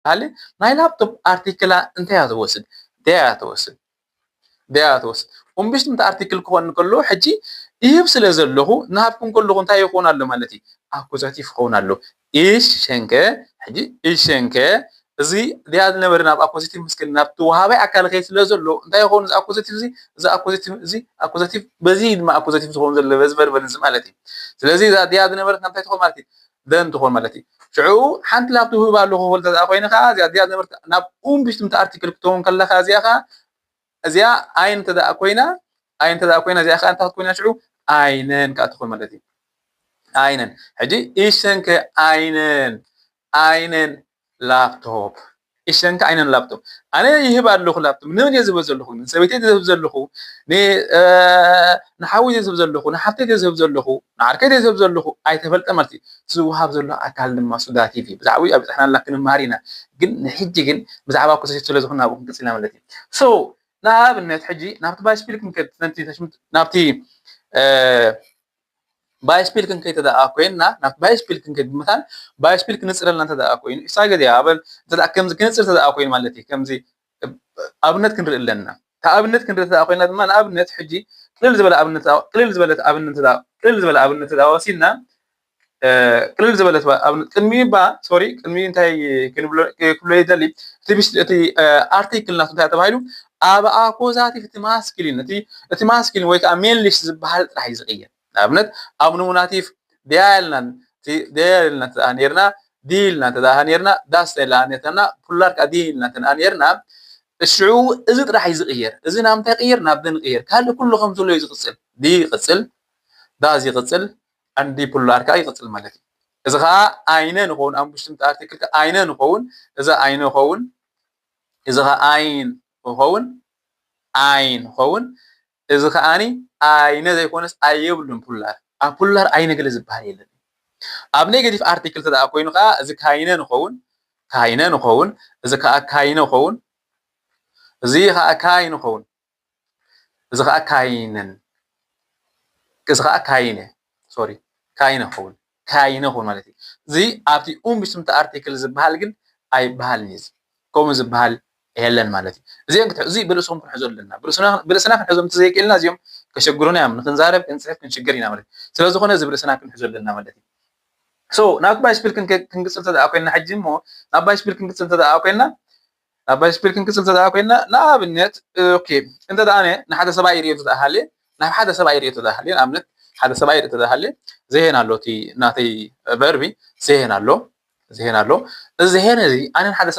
ዝበሃል ናይ laptop ኣርቲክላ እንታይ እያ ትወስድ? እንታይ እያ ትወስድ? እንታይ እያ ትወስድ? እምብሽቲ ምተ ኣርቲክል ክኾን ከሎ ሕጂ ይህብ ስለ ዘለኹ፣ ናሃብኩም ከለኹ እንታይ ይኸውን ኣሎ ማለት እዩ? ኣኩዛቲቭ ይኸውን ኣሎ። Ich schenke፣ ሕጂ ich schenke፣ እዚ ዲያ ዝነበረ ናብ ኣኩዛቲቭ ምስክል ናብቲ ወሃባይ ኣካል ከይ ስለ ዘሎ እንታይ ይኸውን? እዚ ኣኩዛቲቭ እዚ እዚ ኣኩዛቲቭ እዚ ኣኩዛቲቭ በዚ ድማ ኣኩዛቲቭ ዝኸውን ዘሎ በዚ ቨርበን እዚ ማለት እዩ። ስለዚ እዛ ዲያ ዝነበረት ናብ እንታይ ትኾን ማለት እዩ? Then ትኾን ማለት እዩ። ሽዑ ሓንቲ laptop ህብ ኣለኹ ክብል ተደኣ ኮይነ ከዓ እዚኣ ዲያ ዝነበረት ናብ እምብሽቲ ምተ ኣርቲክል ክትኸውን ከለኻ እዚኣ ከዓ እዚኣ ein እንተ ደኣ ኮይና ein እንተ ደኣ ኮይና እዚኣ ከዓ እንታይ ክትኮይና ሽዑ? Einen ከዓ ትኾን ማለት እዩ። Einen። ሕጂ ich schenke einen einen laptop። Ich schenke einen laptop። ኣነ ይህብ ኣለኹ laptop። ንመን እየ ዝህብ ዘለኹ? ንሰበይተይ ዝህብ ዘለኹ፣ ን- እ፣ ንሓወይ ዝህብ ዘለኹ፣ ንሓፍተይ ዝህብ ዘለኹ፣ ንዓርከይ ዝህብ ዘለኹ ኣይተፈልጠ ማለት እዩ። ዝወሃብ ዘሎ ኣካል ድማ ሱዳቲቭ እዩ። ብዛዕባኡ ኣብፀሕናላ ክንመሃር ኢና። ግን ንሕጂ ግን ብዛዕባ ኣኮሰቲቭ ስለ ዝኾነ ኣብኡ ክንቅፅል ኢና ማለት እዩ። So ንኣብነት ሕጂ ናብቲ ባይስፒል ክንከድ፣ ነቲ ተሽምት-፣ ናብቲ እ፣ ባይስፒል ክንከይድ ተደኣ ኮይንና፣ ናብ ባይስፒል ክንከይድ ብምታን ባይስፒል ክንጽረልና እንተ ደኣ ኮይኑ፣ ኢሳይ ገዲያ ኣበል እንተ ደኣ ከምዚ ክንጽር እንተ ደኣ ኮይኑ ማለት እዩ። ከምዚ ኣብነት ክንርኢ ኣለና። ካብ ኣብነት ክንርኢ ተደኣ ኮይና ድማ ንኣብነት ሕጂ ቅልል ዝበለ ኣብነት፣ ቅልል ዝበለት ኣብነት እንተ ደኣ፣ ቅልል ዝበለ ኣብነት እንተ ደኣ ወሲድና፣ እ፣ ቅልል ዝበለት ኣብነት ቅድሚ እባ፣ ሶሪ፣ ቅድሚ እንታይ ክንብሎ፣ ክብሎ ይደሊ፣ እቲ ብሽ-፣ እቲ፣ እ፣ ኣርቲክል ናቱ እንታይ ተባሂሉ? ኣብ ኣኮዛቲቭ እቲ ማስኪሊን፣ እቲ፣ እቲ ማስኪሊን ወይ ከዓ ሜንሊሽ ዝበሃል ጥራሕ እዩ ዝቕየር። ንኣብነት ኣብ ኖሚናቲቭ ዲያ ኢልና፣ ዲያ ኢልና እንተ ደኣ ነይርና፣ ዲ ኢልና እንተ ደኣ ነይርና፣ ዳስ ኢልና እንተ ደኣ፣ ፑላር ከኣ ዲ ኢልና እንተ ደኣ ነይርና፣ ሽዑ እዚ ጥራሕ እዩ ዝቕየር። እዚ ናብ እንታይ ይቕየር? ናብ ደን ይቕየር። ካልእ ኩሉ ከም ዘሎ እዩ ዝቕጽል። ዲ ይቕጽል፣ ዳዝ ይቕጽል፣ ኣንዲ ፑላር ከኣ ይቕጽል ማለት እዩ። እዚ ከኣ ኣይነ ንኸውን፣ ኣብ ውሽጢ ምት ኣርቲክል ከኣ ኣይነ ንኸውን፣ እዚ ኣይነ ይኸውን፣ እዚ ከኣ ኣይን ይኸውን፣ ኣይን ይኸውን፣ እዚ ከኣኒ ኣይነ ዘይኮነስ ኣይ የብሉን ፑላር። ኣብ ፑላር ኣይነ ገለ ዝበሃል የለን። ኣብ ኔጌቲቭ ኣርቲክል ተደኣ ኮይኑ ከኣ እዚ ካይነ ንኸውን፣ ካይነ ንኸውን፣ እዚ ከኣ ካይነ ኸውን፣ እዚ ከኣ ካይ ንኸውን፣ እዚ ከኣ ካይነን፣ እዚ ከኣ ካይነ፣ ሶሪ፣ ካይነ ኸውን፣ ካይነ ኸውን ማለት እዩ። እዚ ኣብቲ ኡምብሽትምቲ ኣርቲክል ዝበሃል ግን ኣይበሃልን እዩ። እዚ ከምኡ ዝበሃል የለን ማለት እዩ። እዚኦም ክትሕ-፣ እዚ ብርእስኹም ክንሕዞ ኣለና። ብርእስና፣ ብርእስና ክንሕዞም እንተዘይክእልና እዚኦም ከሸግሩና እዮም። ንክንዛረብ፣ ክንጽሕፍ፣ ክንሽገር ኢና ማለት እዩ። ስለ ዝኾነ እዚ ብርእስና ክንሕዞ ኣለና ማለት እዩ። So፣ ናብ ባይስፒል ክንክ-፣ ክንቅጽል ተደኣ ኮይንና ሕጂ እሞ፣ ናብ ባይስፒል ክንቅጽል ተደኣ ኮይንና፣ ናብ ባይስፒል ክንቅጽል ተደኣ ኮይንና፣ ንኣብነት፣ ኦኬ፣ እንተ ደኣ ኣነ ንሓደ ሰብኣይ ይርእዮ ተደኣ ሃልየ፣ ናብ ሓደ ሰብኣይ ይርእዮ ተደኣ ሃልየ፣ ንኣብነት፣ ሓደ ሰብኣይ ይርእዮ ተደኣ ሃልየ፣ ዝሄን ኣሎ፣ እቲ ናተይ ቨርቢ፣ ዝሄን ኣሎ፣ ዝሄን ኣሎ። እዚ ዝሄን እዚ ኣነን ሓደ